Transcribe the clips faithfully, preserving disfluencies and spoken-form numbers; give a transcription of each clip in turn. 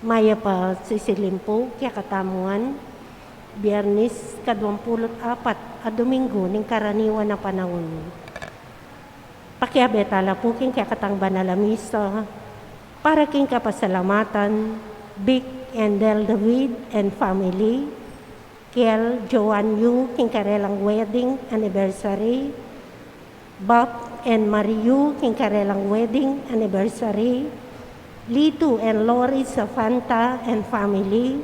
Mayap a sisilimpu kekatamu ngan, Biyernes kaduang pulu't apat a Domingo ning karaniwan a panaun. Pakiabe tala pu king kekatang banal a misa para king kapasalamatan Vic and Del David and family, Kiel Joan Yu king karelang wedding anniversary, Bob and Marie Yu king karelang wedding anniversary, Lito and Lori Safanta and family,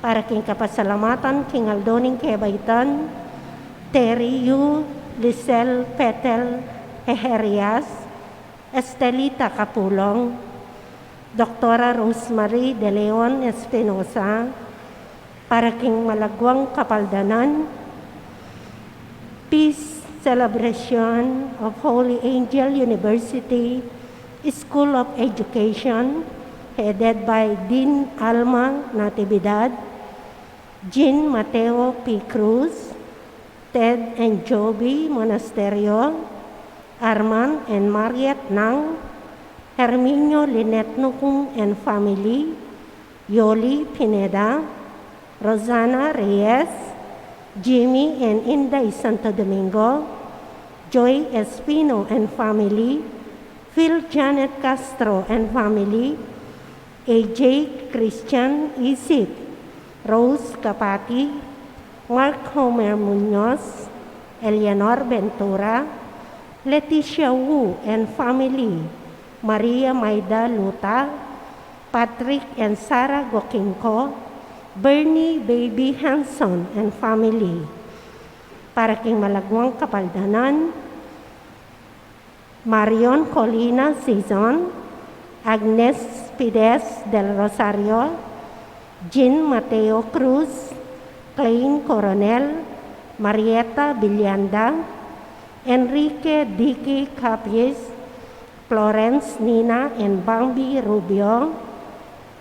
para king kapasalamatan king aldo ning kebaitan, Terry Yu, Lisel Petel Heherias, Estelita Capulong, Doktora Rosemary De Leon Espinosa, para king malagwang kapaldanan, Peace Celebration of Holy Angel University School of Education, headed by Dean Alma Natividad, Jean Mateo P. Cruz, Ted and Joby Monasterio, Arman and Mariet Nang, Herminio Linet Nucum and family, Yoli Pineda, Rosana Reyes, Jimmy and Inday Santo Domingo, Joy Espino and family, Phil Janet Castro and family, A J Christian Isip, Rose Capati, Mark Homer Muñoz, Eleanor Ventura, Leticia Wu and family, Maria Maida Luta, Patrick and Sarah Gokinko, Bernie Baby Hanson and family. Para king malagwang kapaldanan, Marion Colina Sison, Agnes Pides del Rosario, Jean Mateo Cruz, Klein Coronel, Marieta Villanda, Enrique Dicky Capiz, Florence Nina and Bambi Rubio,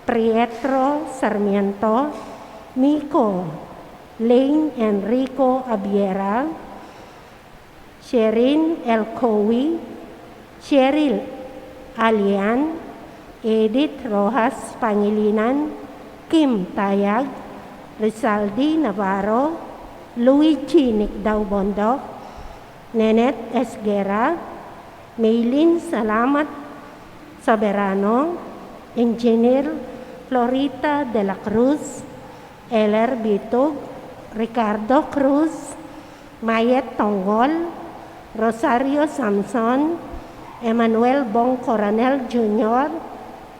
Pietro Sarmiento, Miko, Lane Enrico Abiera, Sherin Elcowi, Cheryl Alian, Edith Rojas Pangilinan, Kim Tayag, Rizaldi Navarro, Luigi Nicdao Bondoc, Nenet Esguerra, Maylin Salamat Soberano, Engineer Florita de la Cruz, Eller Bitug, Ricardo Cruz, Mayet Tongol, Rosario Samson, Emmanuel Bong Coronel Junior,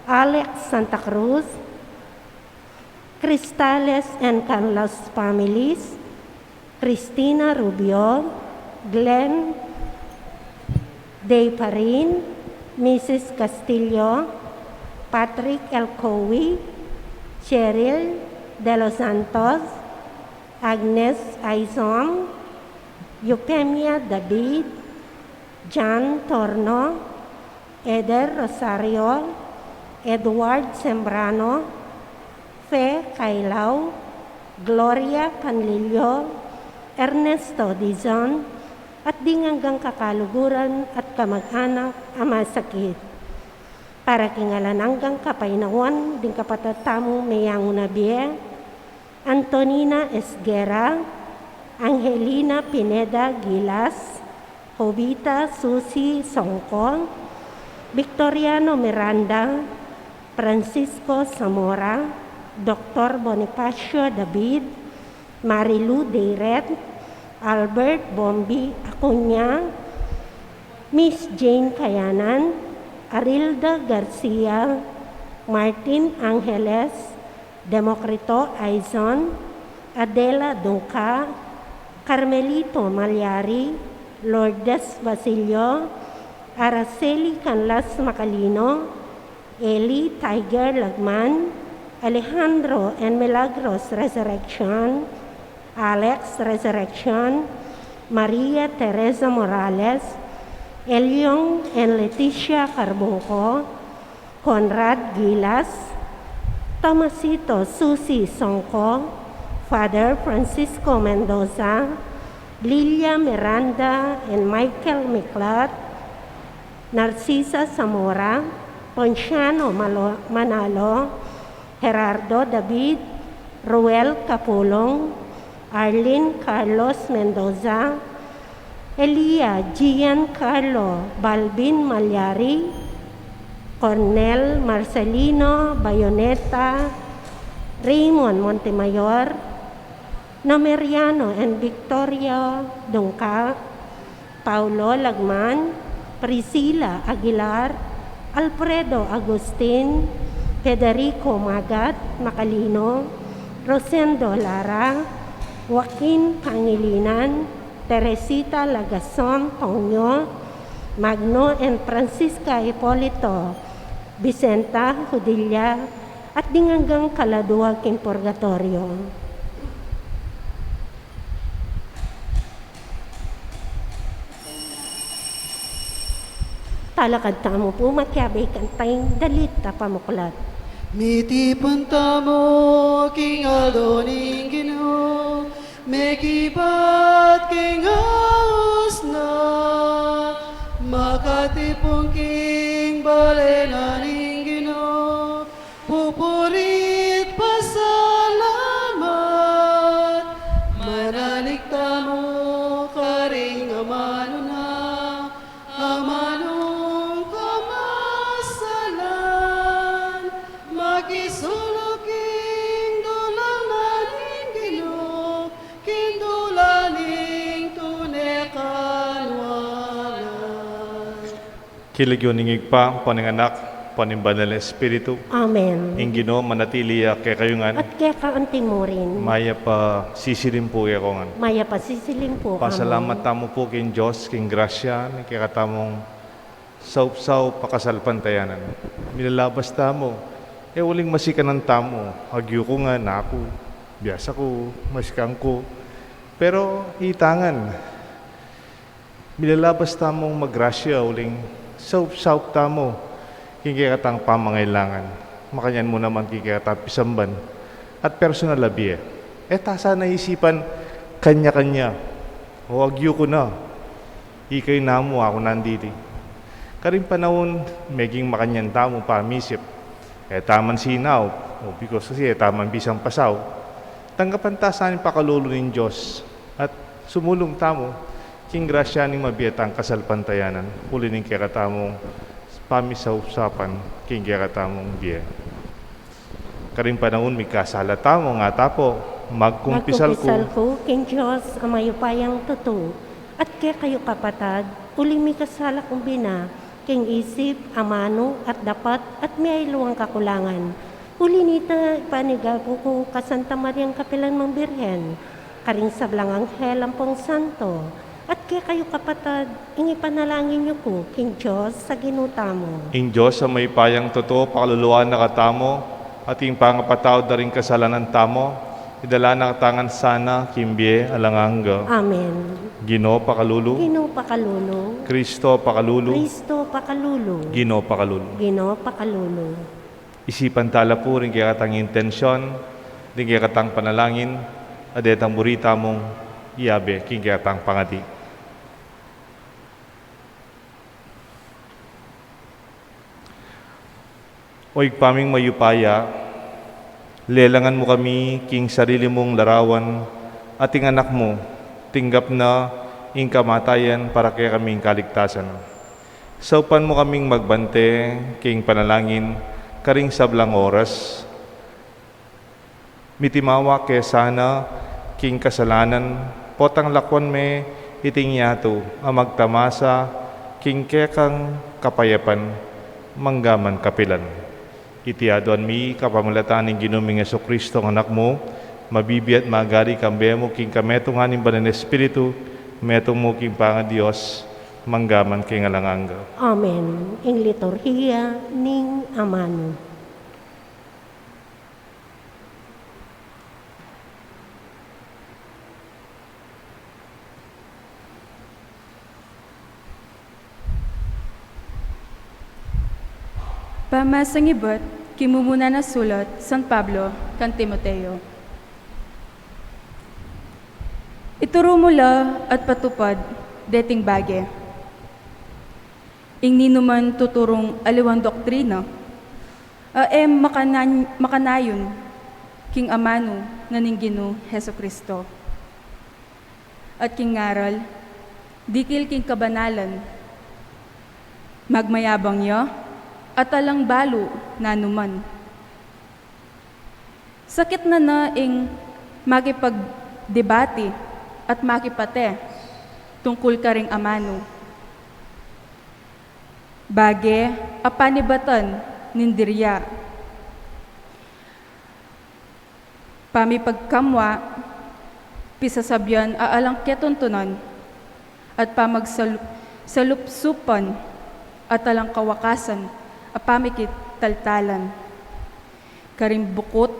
Alex Santa Cruz, Cristales and Canlas families, Cristina Rubio, Glenn Deiparin, Missus Castillo, Patrick Elcowi, Cheryl De Los Santos, Agnes Aizon, Eufemia David, John Torno, Eder Rosario, Edward Sembrano, Fe Kailaw, Gloria Canlillo, Ernesto Dizon, at ding anggang kakaluguran at kamag-anak a masakit. Para king alang anggang kapainawan ding kapatad tamung meyangu na bie, Antonina Esguerra, Angelina Pineda Gilas, Jovita Susi Songko, Victoriano Miranda, Francisco Zamora, Doktor Bonifacio David, Marilu Deiret, Albert Bombi Acuña, Miss Jane Kayanan, Arilda Garcia, Martin Angeles, Democrito Aizon, Adela Dungca, Carmelito Malyari, Lourdes Basilio, Araceli Canlas Macalino, Eli Tiger Lagman, Alejandro and Milagros Resurrection, Alex Resurrection, Maria Teresa Morales, Eliong and Leticia Carbungco, Conrad Gilas, Tomasito Susi Songko, Father Francisco Mendoza, Lilia Miranda and Michael Miklat, Narcisa Zamora, Ponciano Malo-, Manalo, Gerardo David, Ruel Capulong, Arlene Carlos Mendoza, Elia Gian Carlo Balbin Malyari, Cornel Marcelino Bayoneta, Raymond Montemayor, Nomeriano and Victoria Dungca, Paulo Lagman, Priscilla Aguilar, Alfredo Agustin, Federico Magat Macalino, Rosendo Lara, Joaquin Pangilinan, Teresita Lagason Tonio, Magno and Francisca Hipolito, Vicenta Judilla, at ding anggang kaladua king purgatorio. Talakad tamu pu, makiabe kanita ing dalit a pamuklat. Mitipun tamu king aldo ning Ginu, mekibat king aus na, makatipun king bale na ning Ginu, pupuri't pasalamat, manalig tamu karing amanu na, amanung kamasalan, makisuluk king dulang na ning Ginu, king dulang ning tune kanwanan. King lagyu ning Ibpa, ampo ning Anak, ampo ning Banal a Espiritu. Amen. Ing Ginu manatili ya kekayu ngan. At keka antimurin. Mayap a sisilim pu keko ngan. Mayap a sisilim pu. Pasalamat tamu pu king Dios, king grasya ning kekatamung saupsaup a kasalpantayanan. Milalabas tamu, e uling masikanan tamu, agyu ku ngan, aku, biasa ku, masikan ku. Pero ita ngan, milalabas tamung magrasya uling saupsaup tamu king kekatang pamangailangan. Makanyan mu naman king kekatang pisamban at personal a bie. E ta sana isipan kanya-kanya, o agyu ku na, ikayu namu, aku nandili. Karing panaun, meging makanyan tamu pamisip. E ta man sinaup, o because kasi e ta man bisang pasaup. Tanggapan ta sana ing pakalulu ning Dios at sumulung tamu king grasya ning mabie tang kasalpantayanan, uli ning kekatamung pamisaupsapan king kekatamung bie. Karing panaun, mikasala tamu, ngatamu pu, magkumpisal ku. Magkumpisal ku king Dios a mayupayang tutu, at kekayu kapatad, uling mikasala kung bina, king isip, amanu, at dapat, at miyayaliwang kakulangan. Uli nita, ipanigapu ku ka Santa Mariang kapilan mang Birhen, karing sablang anghel ampong santo, at kekayu kapatad, ing ipanalangin yu ku king Dios a Ginu tamu. Ing Dios a mayupayang tutu, pakaluluan na katamu, at ing pangapatawad da ring kasalanan tamu, idala na katamu ngan sana king bie alang angga. Amen. Ginu pakalulu. Ginu pakalulu. Kristo pakalulu. Kristo pakalulu. Ginu pakalulu. Ginu pakalulu. Isipan tala pu ring kekatang intensyon, ring kekatang panalangin, a detang buri tamung iabe king kekatang pangadi. O Ibpa ming mayupaya, lelangan mu kami king sarili mung larawan at ing Anak mu, tinggap na ing kamatayan para kekaming kaligtasan. Saupan mu kaming magbante king panalangin karing sablang oras. Mitimawa ke sana king kasalanan, potang lakwan me iting yatu a magtamasa king kekang kapayapan manggaman kapilan. Iti aduan mi kapamilatan ning Ginu ming Jesucristo a Anak mu, mabibie at magari kambe mu king kametungan ning Banal a Espiritu, metung mu king pangaDios, manggaman king alang angga. Amen. Ing liturhiya ning amanu. Pamasang ibat king mumuna a sulat San Pablo kan Timoteo. Ituru mu la at patupad deting bage. Ing ninuman tuturung aliwang doktrina, A e makanan-, makanayun king amanu na ning Ginu Jesucristo. At king ngaral, dikil king kabanalan, magmayabang ya, at alang balu nanuman. Sakit na na ing makipagdebati at makipate tungkul karing amanu. Bage a panibatan ning dirya, pamipagkamwa, pisasabyan a alang ketuntunan, at pamagsalup-, salupsupan, at alang kawakasan a pamikitaltalan. Karing bukut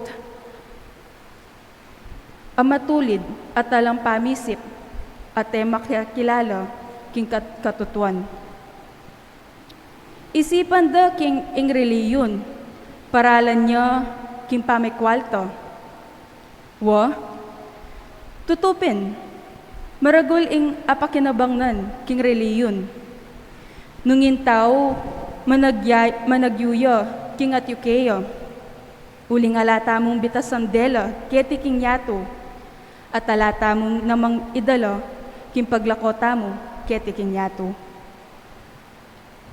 a matulid at alang pamisip, at e makakilala king kat-, katutuan. Isipan da king ing reliyun, paralan ya king pamikwalta. Wa, tutu pin, maragul ing apakinabangnan king reliyun. Nung ing tau managya-, managyu ya king atyu keya, uling ala tamung bitasan dela keti king yatu, at ala tamung namang idala king paglako tamu keti king yatu.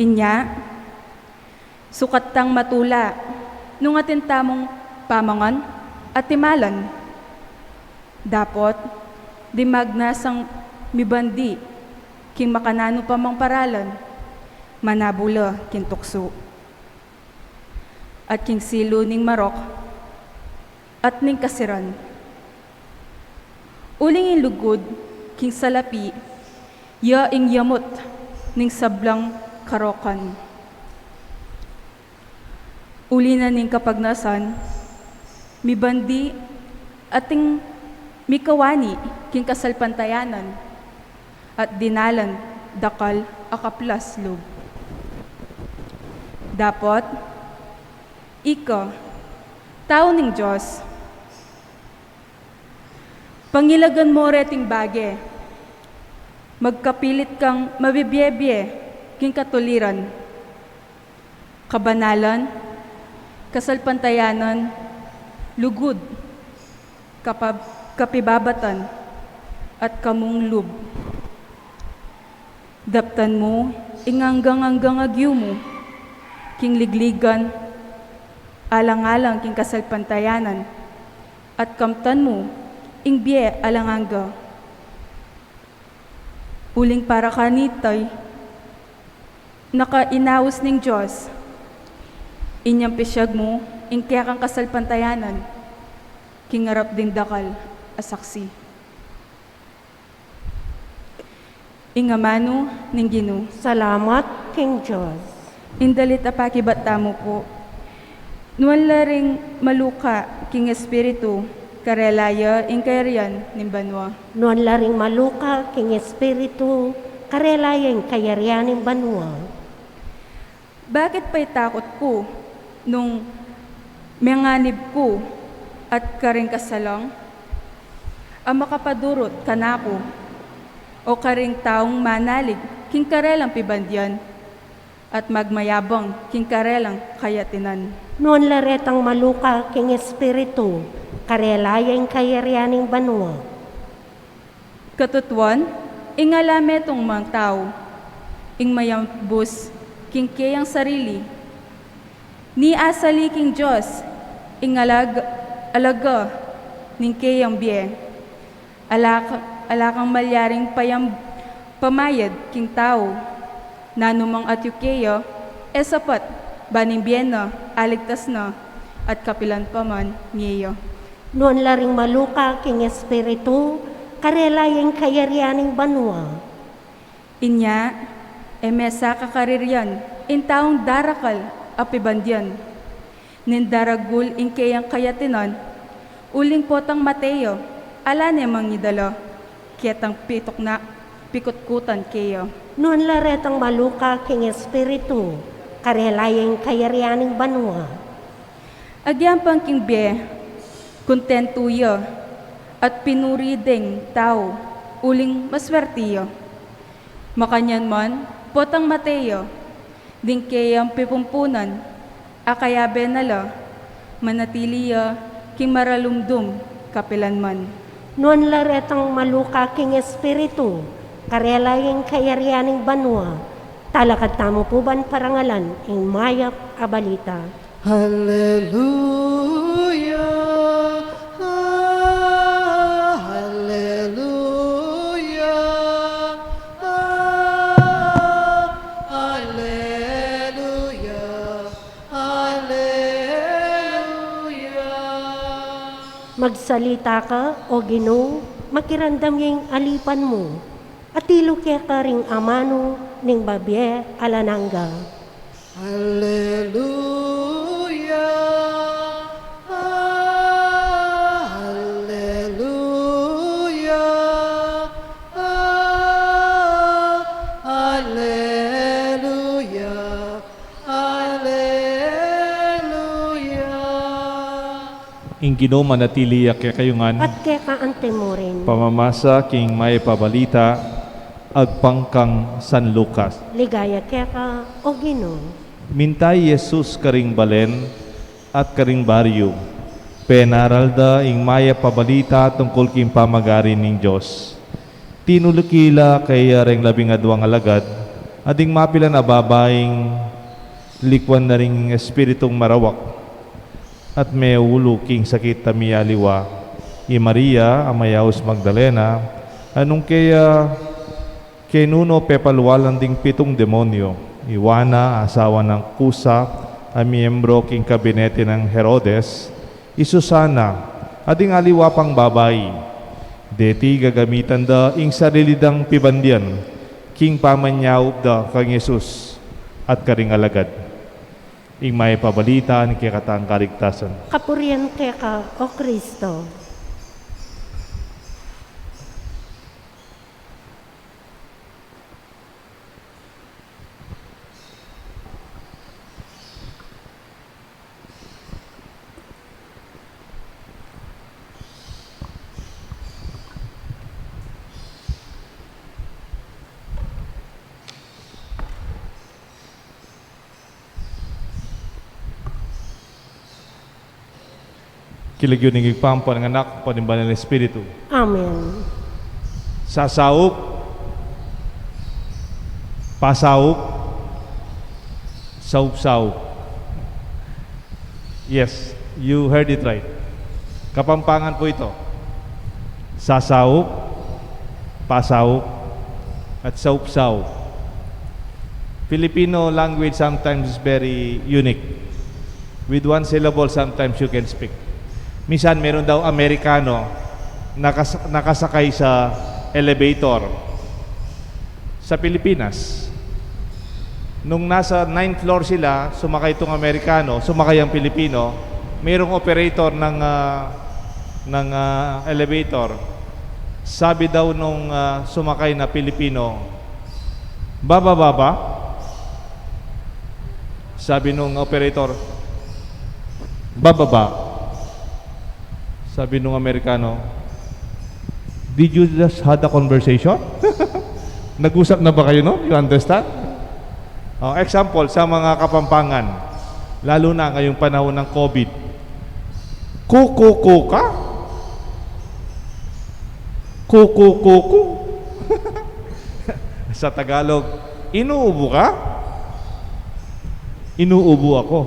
Inya, sukat tang matula nung atin tamung pamangan at timalan. Dapot, ding magnasang mibandi king makananu pa mang paralan, manabu la king tuksu at king silu ning marok at ning kasiran. Uling ing lugud king salapi, ya ing yamut ning sablang karokan. Uli na ning kapagnasan, mibandi at ing mikawani king kasalpantayanan, at dinalan dakal a kaplas lub. Dapot, ika, tau ning Dios, pangilagan mo reting bage, magkapilit kang mabibie-bie king katuliran, kabanalan, kasalpantayanan, lugud, kapab-, kapibabatan, at kamung lub. Daptan mu ing anggang-anggang agyu mu king ligligan, alang-alang king kasalpantayanan, at kamtan mu ing bie alang angga. Uling para kanita, nakainaus ning Dios, inyang pisyag mu ing kekang kasalpantayanan king arap ding dakal a saksi. Ing amanu ning Ginu. Salamat king Dios. Ing dalit a pakibat tamu pu. Nuan la ring maluka king Espiritu, karela ya ing kayarian ning banua. Nuan la ring maluka king Espiritu, karela ya ing kayarian ning banua. Bakit pa'y takut ku nung menganib ku at karing kasalang a makapadurut kanaku, o karing taung manalig king karelang pibandian at magmayabang king karelang kayatinan? Nuan la retang maluka king Espiritu, karela ya ing kayarian ning banua. Katutuan, ing ala metung mang tau, ing mayambus king keyang sarili, ni asali king Dios ing alag-, alaga ning keyang bie. Ala ka-, ala kang malyaring payam-, pamayad king tau, nanumang atyu keya, e sapat, ban ing bie na, aligtas na, at kapilan pa man ngeya. Nuan la ring maluka king Espiritu, karela ya ing kayarian ning banua. Inya, e mesa kakaririan ing taung darakal a pibandian, ning daragul ing keyang kayatinan, uling potang mate ya, ala ne mang idala ketang pitukna, pikutkutan keya. Nuan la retang maluka king Espiritu, karela ya ing kayarian ning banua. Agyang pang king bie, kontentu ya, at pinuri ding tau, uling maswerti ya. Makanyan man, potang mate ya, ding keyang pipumpunan, Akayabe na la, manatili ya king maralumdum kapilanman. Nuan la retang maluka king espiritu, karela ing kayarian ning banua. Talakad tamu pu ban parangalan ing mayap a balita. Alleluia, alleluia, alleluia. Alleluia. Magsalita ka, O Ginu, makiramdam ya ing alipan mu, atilu keka ring amanu ning bibie alang angga. Alleluia, alleluia, alleluia. Alleluia. Ing Ginu manatili ya kekayu ngan. At keka antimurin. Pamamasa king mayap a balita, agpang kang San Lucas. Ligaya keka, O Ginu. Minta i Jesus karing balen at karing baryu. Penaral da ing mayap a balita tungkul king pamagari ning Dios. Tinuluk i la kaya ring labing adwang alagad, a ding mapilan a babaing likuan na ring espiritung marawak, at meulu king sakit a miyaliwa, i Maria a mayaus Magdalena, a nung kaya kenunu pepalualan ding pitung demonyo, i Juana, asawa nang Kusa, a miyembro king kabinete nang Herodes, i Susana, at ding aliwa pang babai. Deti gagamitan da ing sarili dang pibandian king pamanyaup da kang Jesus at karing alagad. Ing mayap a balita ning kekatang kaligtasan. Kapurian keka, O Kristo. King lagyu ning Ibpa, ampo ning Anak, ampo ning Banal a Espiritu. Amen. Sasaup, pasaup, saupsaup. Yes, you heard it right. Kapampangan po ito. Sasaup, pasaup, at saupsaup. Filipino language sometimes is very unique. With one syllable, sometimes you can speak. Minsan, meron daw Amerikano nakas-, nakasakay sa elevator sa Pilipinas. Nung nasa ninth floor sila, sumakay itong Amerikano, sumakay ang Pilipino, mayroong operator ng, ah, ng, ah, elevator. Sabi daw nung, ah, sumakay na Pilipino, "Bababa ba?" Sabi nung operator, "Bababa." Sabi nung Amerikano, "Did you just had a conversation?" Nag-usap na ba kayo, no? You understand? Oh, example, sa mga Kapampangan, lalo na ngayong panahon ng COVID. Kukuku ka? Kukukuku. Sa Tagalog, inuubo ka? Inuubo ako.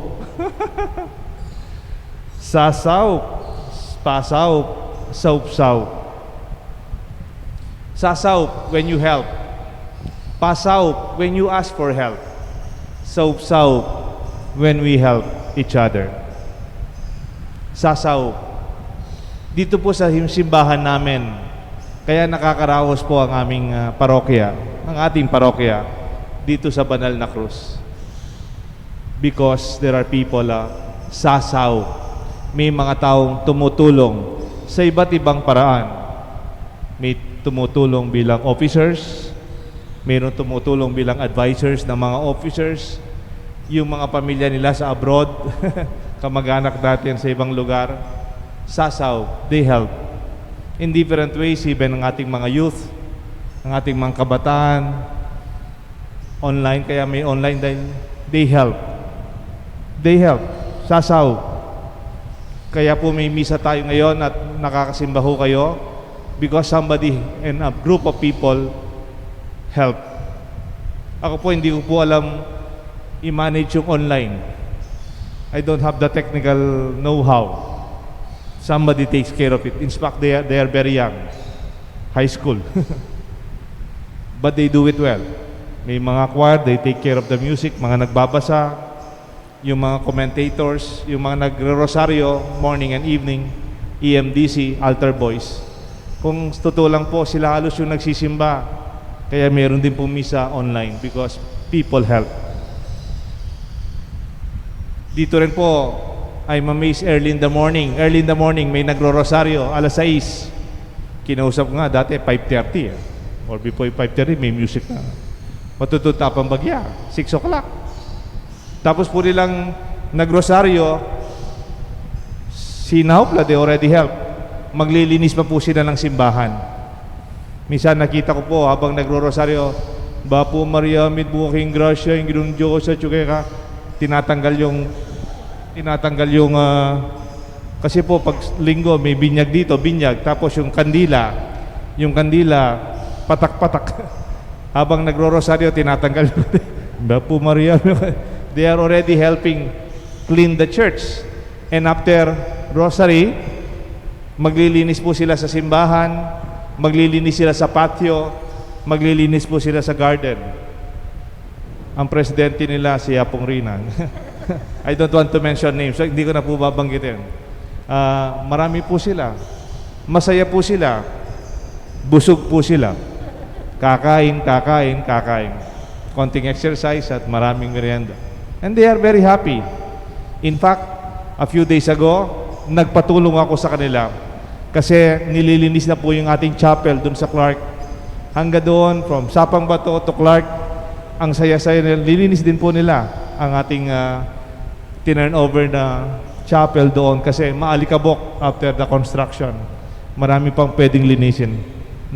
Sasaup, pasaup, saupsaup. Sasaup when you help. Pasaup when you ask for help. Saupsaup when we help each other. Sasaup. Dito po sa him-, simbahan namin, kaya nakakaraos po ang aming, ah, parokya, ang ating parokya dito sa Banal na Cruz. Because there are people, ah, sasaup. May mga taong tumutulong sa iba't ibang paraan. May tumutulong bilang officers, mayroon tumutulong bilang advisors ng mga officers, yung mga pamilya nila sa abroad, kamag-anak natin sa ibang lugar, sasaup, they help. In different ways, even ang ating mga youth, ang ating mga kabataan, online, kaya may online dahil they help. They help. Sasaup. Kaya po may misa tayo ngayon at nakakasimba ho kayo because somebody and a group of people help. Ako po, hindi ko po alam i-manage yung online. I don't have the technical know-how. Somebody takes care of it. In fact, they are, they are very young. High school. But they do it well. May mga choir, they take care of the music, mga nagbabasa, yung mga commentators, yung mga nagre-rosaryo, morning and evening, E M D C, altar boys. Kung totoo lang po, sila halos yung nagsisimba. Kaya meron din po misa online because people help. Dito rin po, I'm amazed, early in the morning. Early in the morning, may nagro-rosaryo, alas sais. Kinausap ko nga, dati five thirty eh. Or before five thirty, may music na. Matututa pang bagya, six o'clock. Tapos po nilang nagrosaryo, sinaup la, they already help. Maglilinis pa po sila ng simbahan. Minsan nakita ko po habang nagrorosaryo, "Bapu Maria, mitmu ka king grasya, ing Ginung Dios atyu keka." Tinatanggal yung, tinatanggal yung, ah, kasi po pag linggo may binyag dito, binyag, tapos yung kandila, yung kandila, patak-patak. Habang nagrorosaryo, tinatanggal. "Bapu Maria." They are already helping clean the church. And after rosary, maglilinis po sila sa simbahan, maglilinis sila sa patio, maglilinis po sila sa garden. Ang presidente nila, si Apong Rinan. I don't want to mention names, so hindi ko na po babanggitin. Ah, marami po sila. Masaya po sila. Busog po sila. Kakain, kakain, kakain. Konting exercise at maraming merienda. And they are very happy. In fact, a few days ago, nagpatulong ako sa kanila kasi nililinis na po yung ating chapel dun sa Clark. Hangga doon, from Sapang Bato to Clark, ang saya-saya nila. Lilinis din po nila ang ating, ah, tinurn over na chapel doon kasi maalikabok after the construction. Marami pang pwedeng linisin.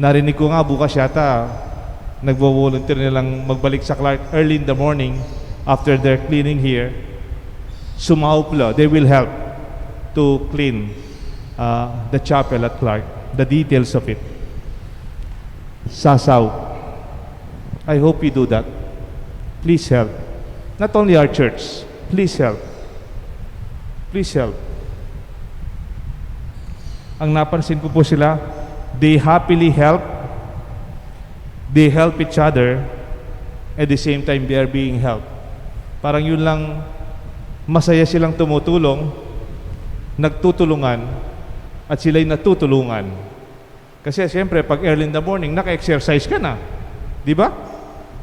Narinig ko nga bukas yata, nagvo-volunteer nilang magbalik sa Clark early in the morning after their cleaning here. Sumaup la, they will help to clean, uh, the chapel at Clark, the details of it. Sasaup. I hope you do that. Please help. Not only our church, please help. Please help. Ang napansin ko po sila, they happily help, they help each other, at the same time they are being helped. Parang yun lang, masaya silang tumutulong, nagtutulungan, at sila'y natutulungan. Kasi siyempre, pag early in the morning, naka-exercise ka na. Di ba?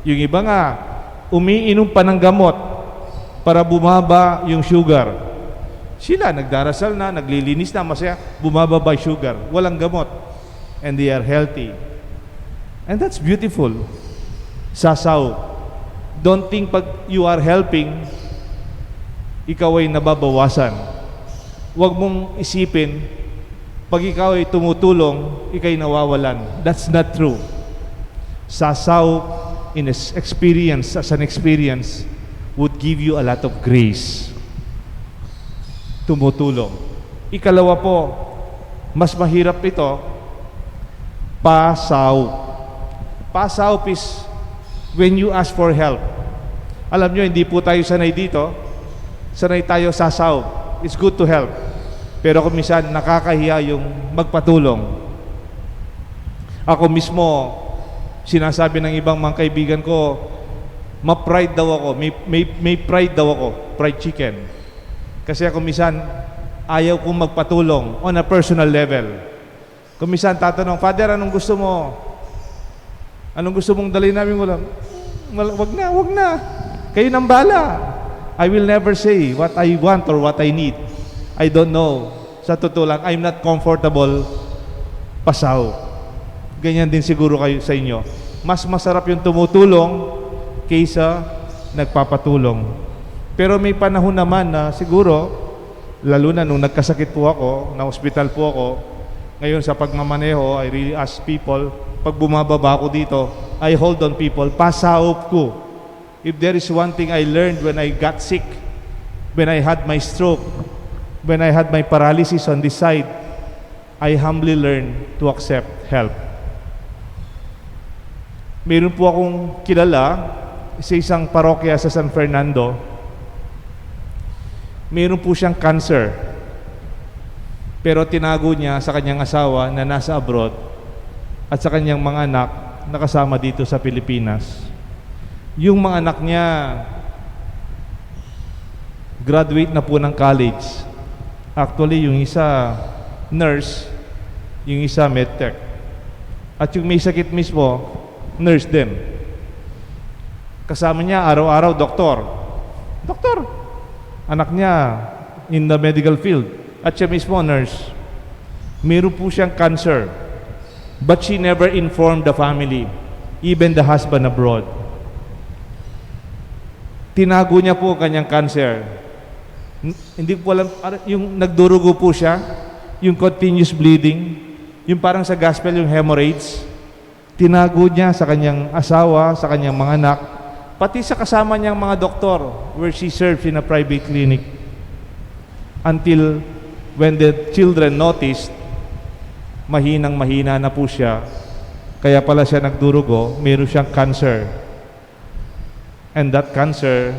Yung iba nga, umiinom pa ng gamot para bumaba yung sugar. Sila, nagdarasal na, naglilinis na, masaya, bumababa yung sugar. Walang gamot. And they are healthy. And that's beautiful. Sasaup. Don't think pag you are helping, ikaw ay nababawasan. Huwag mong isipin, pag ikaw ay tumutulong, ika'y nawawalan. That's not true. Sasaup in ex-, experience, as an experience, would give you a lot of grace. Tumutulong. Ikalawa po, mas mahirap ito, pasaup. Pasaup is when you ask for help. Alam nyo, hindi po tayo sanay dito. Sanay tayo sasaup. It's good to help. Pero kung minsan, nakakahiya yung magpatulong. Ako mismo, sinasabi ng ibang mga kaibigan ko, ma-pride daw ako, may, may, may pride daw ako, fried chicken. Kasi ako minsan, ayaw kong magpatulong on a personal level. Kung minsan tatanong, "Father, anong gusto mo? Anong gusto mong dalhin namin?" Wala, wala, "Wag na, wag na. Kayo nang bala." I will never say what I want or what I need. I don't know. Sa totoo lang, I'm not comfortable pasaup. Ganyan din siguro kayo sa inyo. Mas masarap yung tumutulong kaysa nagpapatulong. Pero may panahon naman na siguro, lalo na nung nagkasakit po ako, na-hospital po ako, ngayon sa pagmamaneho, I really ask people, pag bumababa ako dito, I hold on people, pasaup ko. If there is one thing I learned when I got sick, When I had my stroke, when I had my paralysis on this side, I humbly learned to accept help. Meron po akong kilala sa isang parokya sa San Fernando. Meron po siyang cancer. Pero tinago niya sa kanyang asawa na nasa abroad at sa kanyang mga anak na kasama dito sa Pilipinas. Yung mga anak niya, graduate na po ng college. Actually, yung isa, nurse, yung isa, medtech. At yung may sakit mismo, nurse din. Kasama niya, araw-araw, doktor. Doktor! Anak niya, in the medical field. At siya mismo, nurse. Meron po siyang cancer. But she never informed the family, even the husband abroad. Tinago niya po ang kanyang cancer. N-, hindi ko alam, ano, yung nagdurugo po siya, yung continuous bleeding, yung parang sa gospel, yung hemorrhage, tinago niya sa kanyang asawa, sa kanyang mga anak, pati sa kasama niyang mga doktor where she serves in a private clinic. Until when the children noticed, mahinang-mahina na po siya. Kaya pala siya nagdurugo, meron siyang cancer. And that cancer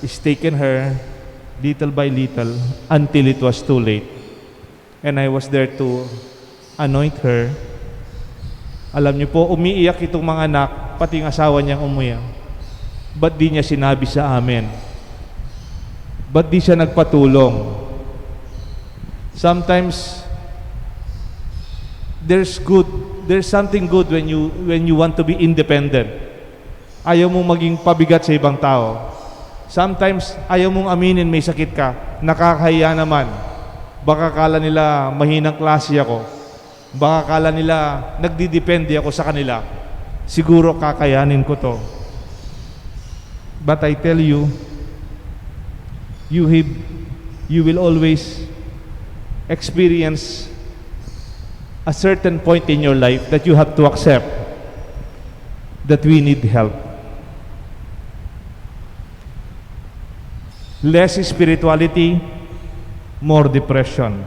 is taken her little by little until it was too late. And I was there to anoint her. Alam niyo po, umiiyak itong mga anak, pati yung asawa niyang umiyak. Ba't di niya sinabi sa amin? Ba't di siya nagpatulong? Sometimes, there's good, there's something good when you, when you want to be independent. Ayaw mong maging pabigat sa ibang tao. Sometimes, ayaw mong aminin may sakit ka. Nakakahiya naman. Baka kala nila mahinang klase ako. Baka kala nila nagdidepende ako sa kanila. Siguro kakayanin ko 'to. But I tell you, you have, you will always experience a certain point in your life that you have to accept that we need help. Less spirituality, more depression.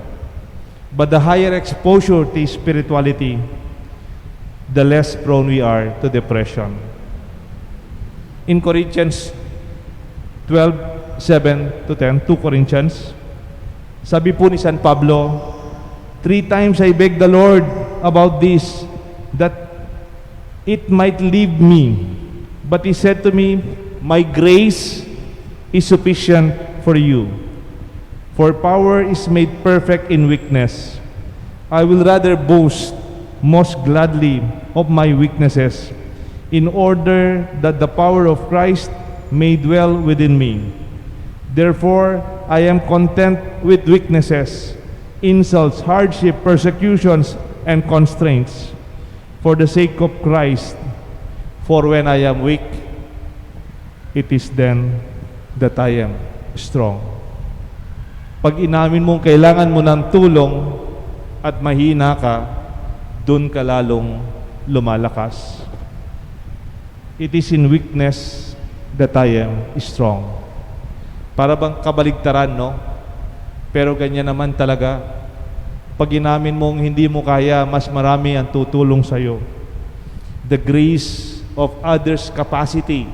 But the higher exposure to spirituality, the less prone we are to depression. In Corinthians twelve, seven to ten, two Corinthians, sabi po ni San Pablo, "Three times I begged the Lord about this, that it might leave me. But he said to me, 'My grace is sufficient for you, for power is made perfect in weakness.' I will rather boast most gladly of my weaknesses, in order that the power of Christ may dwell within me. Therefore, I am content with weaknesses, insults, hardship, persecutions, and constraints, for the sake of Christ. For when I am weak, it is then that I am strong." Pag inamin mong kailangan mo ng tulong at mahina ka, dun ka lalong lumalakas. "It is in weakness that I am strong." Para bang kabaligtaran, no? Pero ganyan naman talaga. Pag inamin mong hindi mo kaya, mas marami ang tutulong sa'yo. The grace of others' capacity,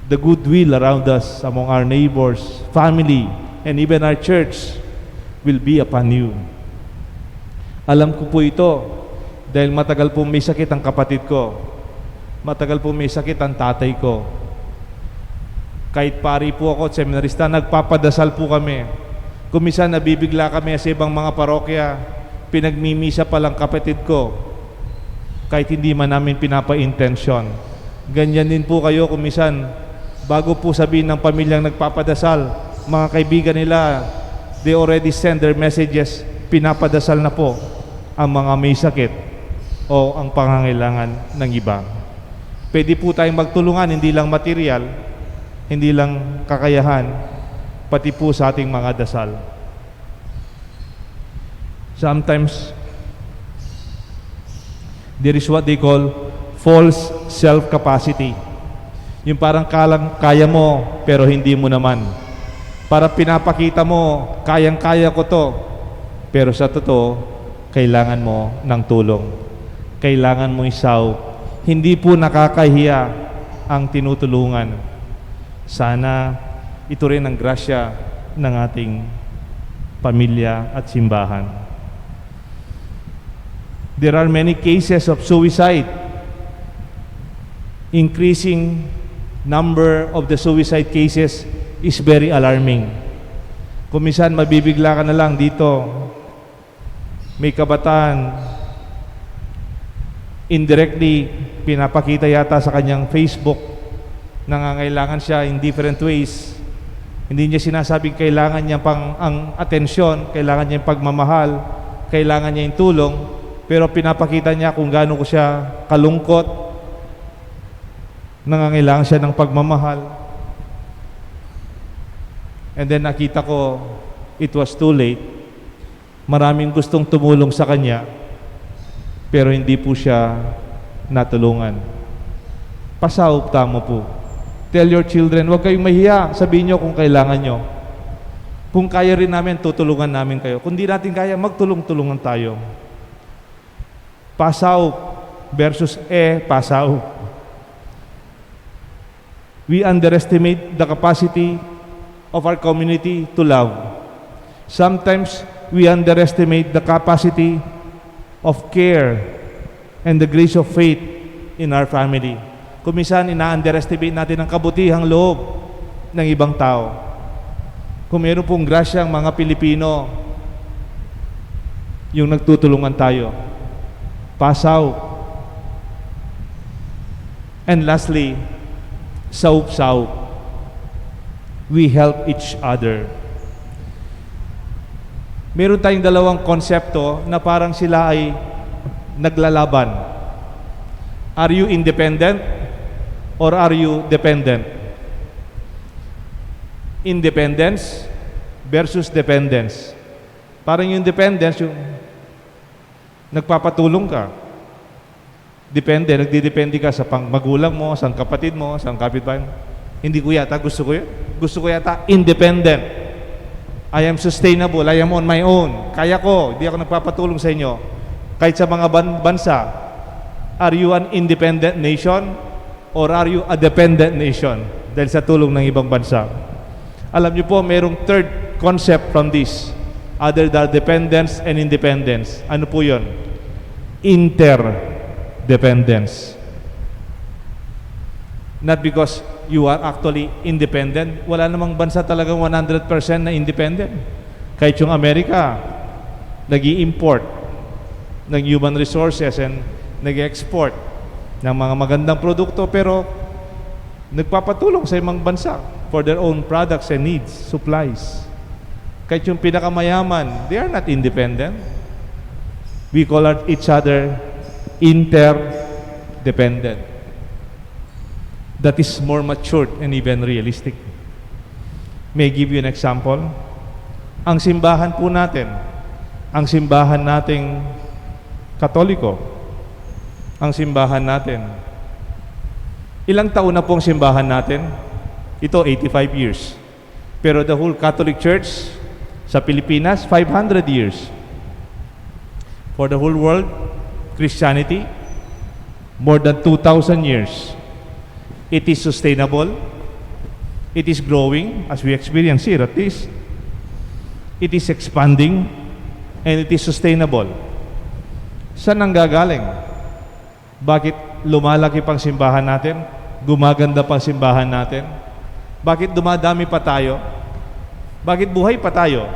the goodwill around us, among our neighbors, family, and even our church will be upon you. Alam ko po ito dahil matagal pong may sakit ang kapatid ko. Matagal pong may sakit ang tatay ko. Kahit pari po ako at seminarista, nagpapadasal po kami. Kung minsan nabibigla kami sa ibang mga parokya, pinagmimisa pa lang kapatid ko. Kahit hindi man namin pinapa-intensyon. Ganyan din po kayo kung minsan, bago po sabihin ng pamilyang nagpapadasal, mga kaibigan nila, they already send their messages, pinapadasal na po ang mga may sakit o ang pangangailangan ng iba. Pwede po tayong magtulungan, hindi lang material, hindi lang kakayahan, pati po sa ating mga dasal. Sometimes, there is what they call false self-capacity. Yung parang kalang kaya mo, pero hindi mo naman. Para pinapakita mo, "Kayang-kaya ko 'to." Pero sa totoo, kailangan mo ng tulong. Kailangan mo isaup. Hindi po nakakahiya ang tinutulungan. Sana ito rin ang grasya ng ating pamilya at simbahan. There are many cases of suicide. Increasing number of the suicide cases is very alarming. Kung minsan, mabibigla ka na lang dito. May kabataan, indirectly, pinapakita yata sa kanyang Facebook, nangangailangan siya in different ways. Hindi niya sinasabing kailangan niya pang ang atensyon, kailangan niya yung pagmamahal, kailangan niya yung tulong, pero pinapakita niya kung gaano ko siya kalungkot, nangangailangan siya ng pagmamahal. And then nakita ko, it was too late. Maraming gustong tumulong sa kanya, pero hindi po siya natulungan. Pasaup tamu po. Tell your children, "Huwag kayong mahiya. Sabihin niyo kung kailangan niyo. Kung kaya rin namin, tutulungan namin kayo. Kung di natin kaya, magtulong-tulungan tayo." Pasaup versus e pasaup. We underestimate the capacity of our community to love. Sometimes we underestimate the capacity of care and the grace of faith in our family. Kung minsan, ina-underestimate natin ang kabutihang loob ng ibang tao. Kung meron pong grasya ang mga Pilipino, yung nagtutulungan tayo. Pasaup. And lastly, saup-saup. We help each other. Meron tayong dalawang konsepto na parang sila ay naglalaban. Are you independent or are you dependent? Independence versus dependence. Parang yung dependence, yung nagpapatulong ka. Depende, nagdidepende ka sa pang-, magulang mo, sa kapatid mo, sa kapitbahay mo. Hindi ko yata gusto ko yun. Gusto ko yata independent. I am sustainable. I am on my own. Kaya ko. Hindi ako nagpapatulong sa inyo. Kahit sa mga ban-, bansa, are you an independent nation or are you a dependent nation? Dahil sa tulong ng ibang bansa. Alam niyo po, mayroong third concept from this, other than dependence and independence. Ano po yun? Interdependence. Not because you are actually independent. Wala namang bansa talagang one hundred percent na independent. Kahit yung Amerika, nag-i-import ng human resources and nag-export ng mga magandang produkto, pero nagpapatulong sa ibang bansa for their own products and needs, supplies. Kahit yung pinakamayaman, they are not independent. We call out each other interdependent. That is more matured and even realistic. May I give you an example? Ang simbahan po natin, ang simbahan nating Katoliko, ang simbahan natin, ilang taon na po ang simbahan natin? Ito, eighty-five years. Pero the whole Catholic Church sa Pilipinas, five hundred years. For the whole world, Christianity, more than two thousand years. It is sustainable. It is growing, as we experience here at least. It is expanding, and it is sustainable. Saan nanggagaling? Bakit lumalaki pang simbahan natin? Gumaganda pang simbahan natin? Bakit dumadami pa tayo? Bakit buhay pa tayo?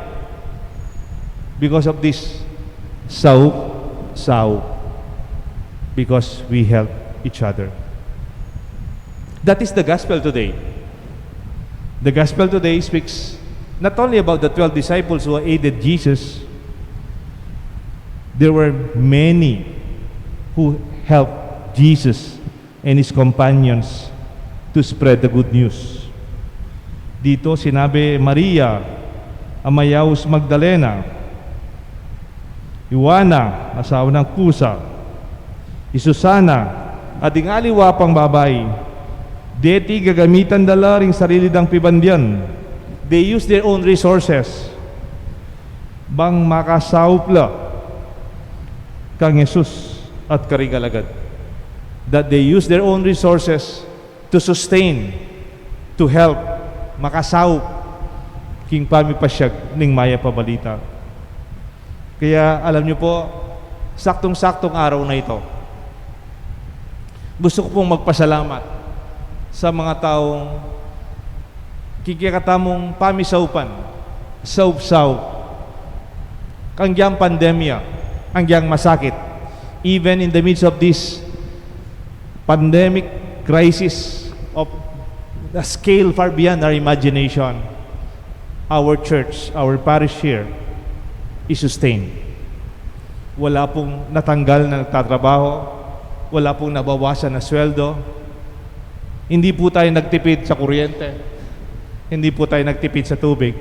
Because of this saup-saup. Because we help each other. That is the gospel today. The gospel today speaks not only about the twelve disciples who aided Jesus, there were many who helped Jesus and his companions to spread the good news. Dito sinabi, Maria, a mayaus Magdalena, i Juana, asawa nang Kusa, i Susana, at ding aliwa pang babai, deti gagamitan da la ring sarili dang pibandian, They use their own resources bang makasaup la kang Jesus at karing alagad. That they use their own resources to sustain, to help, makasaup king pamipasyag ning mayap a balita. Kaya alam niyo po, saktong-saktong araw na ito. Gusto ko pong magpasalamat sa mga taong kikikatamung pamisaupan, saupsaup, kang dyang pandemya, ang dyang masakit, even in the midst of this pandemic crisis of a scale far beyond our imagination, our church, our parish here is sustained. Wala pong natanggal na nagtatrabaho, wala pong nabawasan na sweldo. Hindi po tayo nagtipid sa kuryente, hindi po tayo nagtipid sa tubig.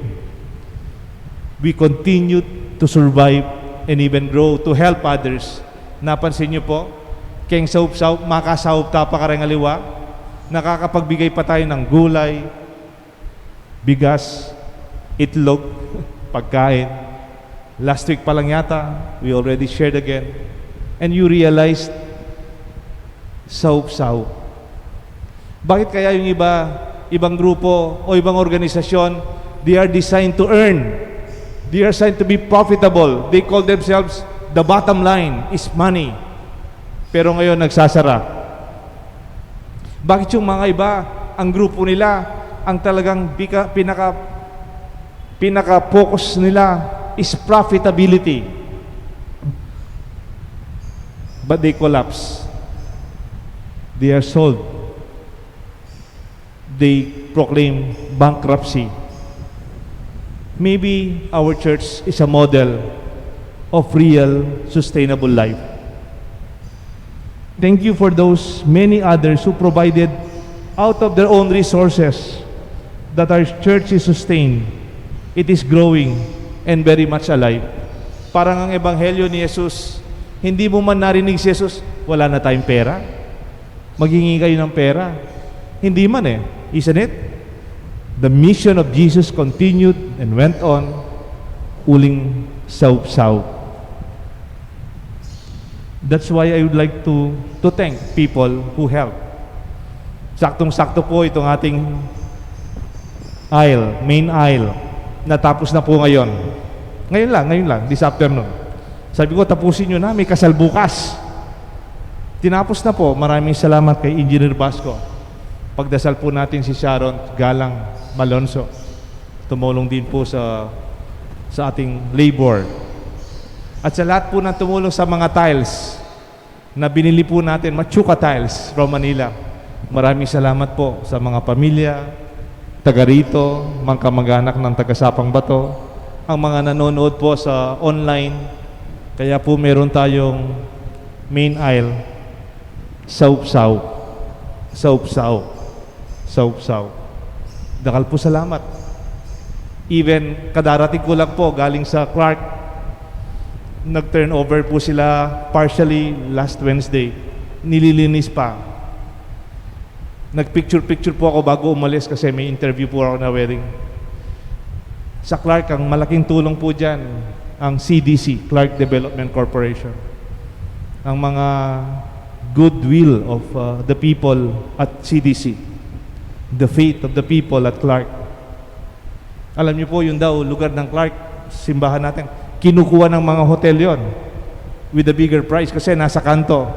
We continue to survive and even grow to help others. Napansin niyo po, keng saup-saup, makasaup ta pa kareng aliwa, nakakapagbigay pa tayo ng gulay, bigas, itlog, pagkain. Last week pa lang yata, we already shared again. And you realized, saup-saup. Bakit kaya yung iba, ibang grupo o ibang organisasyon, they are designed to earn. They are designed to be profitable. They call themselves the bottom line is money. Pero ngayon, nagsasara. Bakit yung mga iba, ang grupo nila, ang talagang bika-, pinaka, pinaka-focus nila is profitability? But they collapse. They are sold. They proclaim bankruptcy. Maybe our church is a model of real sustainable life. Thank you for those many others who provided out of their own resources that our church is sustained. It is growing and very much alive. Parang ang ebanghelyo ni Jesus, hindi mo man narinig si Jesus, "Wala na tayong pera. Maghingi kayo ng pera." Hindi man eh. Isn't it? The mission of Jesus continued and went on, uling saup-saup. That's why I would like to, to thank people who help. Saktong-sakto po itong ating aisle, main aisle. Natapos na po ngayon. Ngayon lang, ngayon lang, this afternoon. Sabi ko, "Tapusin nyo na, may kasal bukas." Tinapos na po. Maraming salamat kay Engineer Basco. Pagdasal po natin si Sharon Galang Malonzo. Tumulong din po sa, sa ating labor. At sa lahat po ng tumulong sa mga tiles na binili po natin, Machuca Tiles from Manila. Maraming salamat po sa mga pamilya, taga rito, mga kamag-anak ng taga Sapang Bato, ang mga nanonood po sa online. Kaya po meron tayong main aisle, saup-saup, saup-saup, saup-saup. Dakal po salamat. Even kadarating ko lang po galing sa Clark, nag-turnover po sila partially last Wednesday. Nililinis pa. Nag-picture-picture po ako bago umalis kasi may interview po ako na wedding. Sa Clark, ang malaking tulong po dyan, ang C D C, Clark Development Corporation. Ang mga goodwill of uh, the people at C D C, the faith of the people at Clark. Alam niyo po, yun daw, lugar ng Clark, simbahan natin, kinukuha ng mga hotel yon with a bigger price kasi nasa kanto.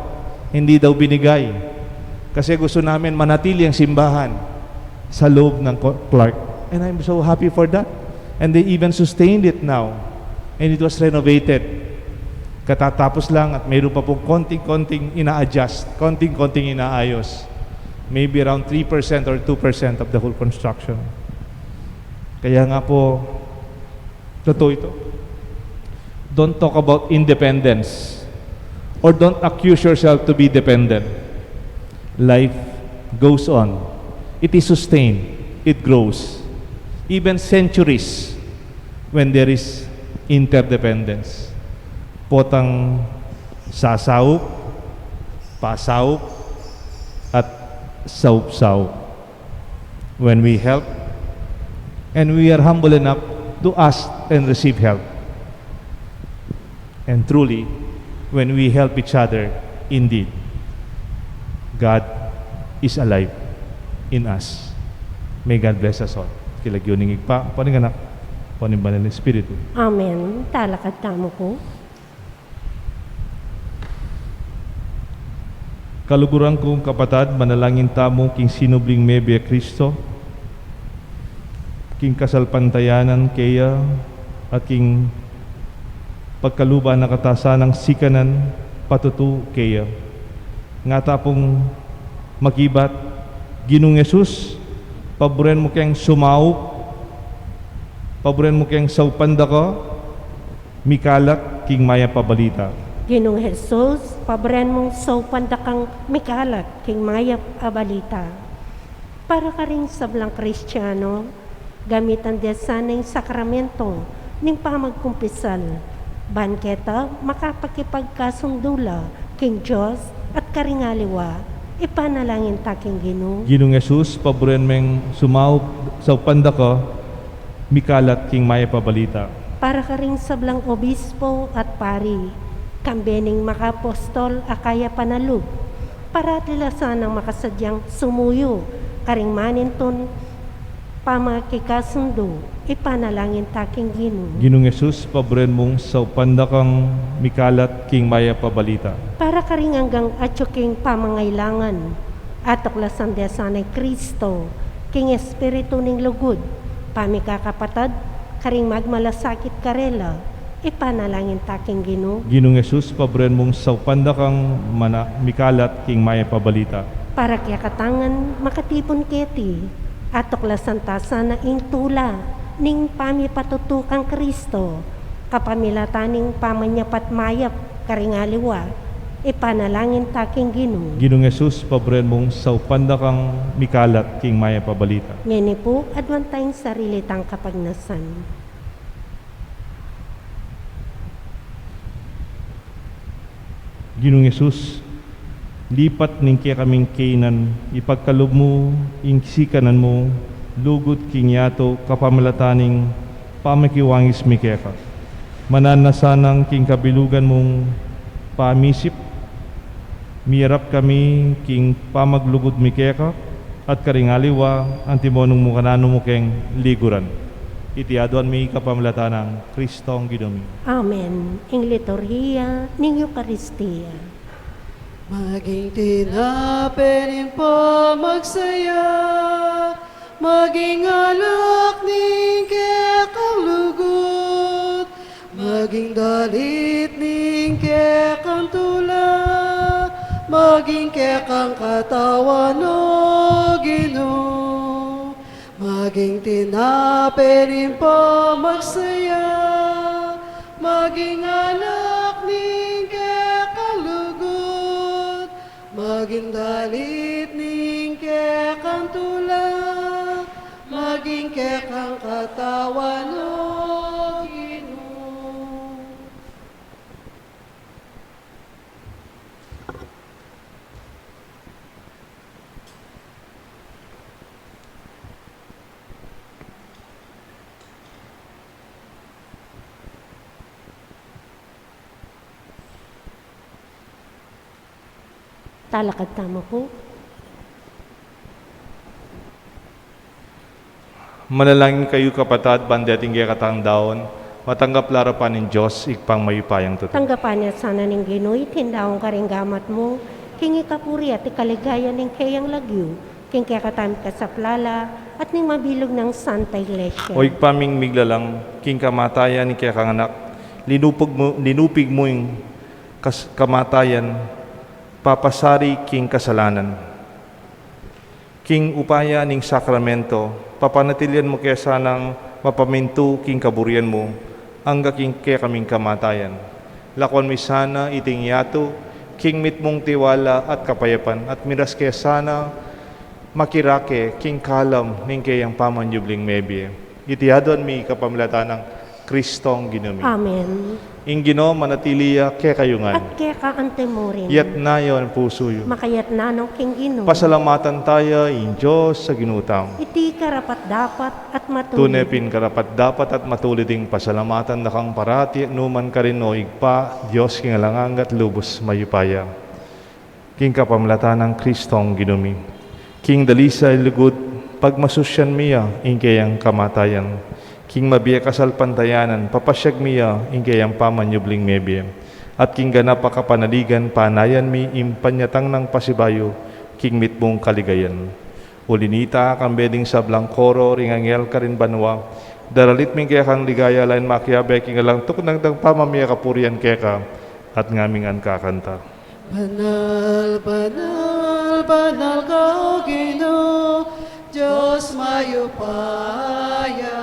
Hindi daw binigay. Kasi gusto namin manatili ang simbahan sa loob ng Clark. And I'm so happy for that. And they even sustained it now. And it was renovated. Katatapos lang at mayroon pa pong konting-konting ina-adjust, konting-konting inaayos. Maybe around three percent or two percent of the whole construction. Kaya nga po, totoo ito. Don't talk about independence or don't accuse yourself to be dependent. Life goes on. It is sustained. It grows. Even centuries when there is interdependence. Potang sasaup, pasaup, at saup-saup. When we help, And we are humble enough to ask and receive help. And truly, when we help each other, indeed, God is alive in us. May God bless us all. King lagyu ning Ibpa, ampo ning Anak, ampo ning Banal a Espiritu. Amen. Talakad tamu pu. Kaluguran kung kapatad, manalangin tamu king sinubling mebie a Kristo, king kasalpantayanan keya, at king pagkaluban na katasanang sikanan patutu keya. Nga ta pung makibat, Ginung Jesus, paburen mu keng sumaup, paburen mu keng saupan daka, mikalat king mayap a balita. Ginung Jesus, paburen mung saupan dakang mikalat king mayap a balita. Para karing sablang Kristiano, gamitan de sana ing sakramento ning pamagkumpisal, ban keta makapakipagkasundu la king Dios at karing aliwa, ipanalangin ta king Ginu. Ginung Jesus, paburen meng sumaup, saupan daka, mikalat king mayap a balita. Para karing sablang obispo at pari, kambe ning makaapostol a kayapan a lub, parati la sanang makasadyang sumuyu karing manintun pamakikasundu, ipanalangin ta king Ginu. Ginung Jesus, paburen mung saupan dakang mikalat king mayap a balita. Para karing anggang atyu king pamangailangan, atuklasan de sana i Kristo king espiritu ning lugud, pamikakapatad, karing magmalasakit karela, ipanalangin ta king Ginu. Ginung Jesus, paburen mung saupan dakang mana-, mikalat king mayap a balita. Para kekatang ngan makatipun keti, atuklasan ta sana ing tula ning pamipatutu kang Kristo, kapamilatan ning pamanyapat mayap karing aliwa, ipanalangin ta king Ginu. Ginung Jesus, paburen mung saupan dakang mikalat king mayap a balita. Ngeni pu, aduan tang sarili tang kapagnasan. Ginung Jesus, lipat ning kekaming kainan, ipagkalub mu ing sikanan mu, lugud king yatu kapamilatan ning pamakiwangis mi keka. Mananu na sanang king kabilugan mung pamisip, miyarap kami king pamaglugud mi keka, at karing aliwa, antimo nung mu kananu mu keng liguran. Iti aduan mi kapamilatan nang Kristong Ginu mi. Amen. Ing liturhiya ning Eukaristia. Maging tinape ning pamagsaya, maging alak ning kekang lugud, maging dalit ning kekang tula, maging kekang katawan, o Ginu. Maging tinape ning pamagsaya, maging alak ning kekang lugud, maging dalit ning kekang tula, maging kekang katawan, o Ginu. Talakad tamu pu. Manalangin kayu, kapatad, ban deting kekatang daun, matanggap la arapan ning Dios, Ibpang mayupayang tutu. Tanggapan na sana ning Ginu iting daun karing gamat mu, king ikapuri at ikaligaya ning keyang lagyu, king kekatamung kasaplalan, at ning mabilug nang Santa Iglesia. O Ibpa ming miglalang, king kamatayan ning kekang Anak, linupig mu, linupig mu ing kas-, kamatayan, papasari king kasalanan. King upaya ning sakramento, papanatilian mu ke sanang mapamintu king kaburian mu, angga king kekaming kamatayan. Lakuan mi sana iting yatu, king mitmung tiwala at kapayapan, at miras ke sana makirake king kalam ning keyang pamanyubling mebie. Iti aduan mi kapamilatan nang Kristong Ginu mi. Amen. Ing Ginu manatili ya kekayu ngan. At keka antimurin. Iyatas yu ing pusu yu. Makayatas no king Ginu. Pasalamatan taya ing Dios a Ginu tamu. Iti karapat-dapat at matulid. Tune pin karapat-dapat at matulid ing pasalamatan da kang parati at nukarin man, o Ibpa, Dios king alang angga at lubus mayupaya. King kapamilatan nang Kristong Ginu mi. King dalisay lugud, pagmasusyan mi ya ing keyang kamatayan. King mabie a kasalpantayanan, papasyag mi ya ing keyang pamanyubling mebie. At king ganap a kapanaligan, panayan mi ing panyatang nang pasibayu king mitmung kaligayan. Uli na nita, kambe ding sablang koro ring anghel karin banua, daralit mi ing kekang ligaya, lain makiabe king alang tuknang dang pamamie kapurian keka, at ngaming kakanta. Banal, banal, banal ka, O Ginu, Dios mayupaya.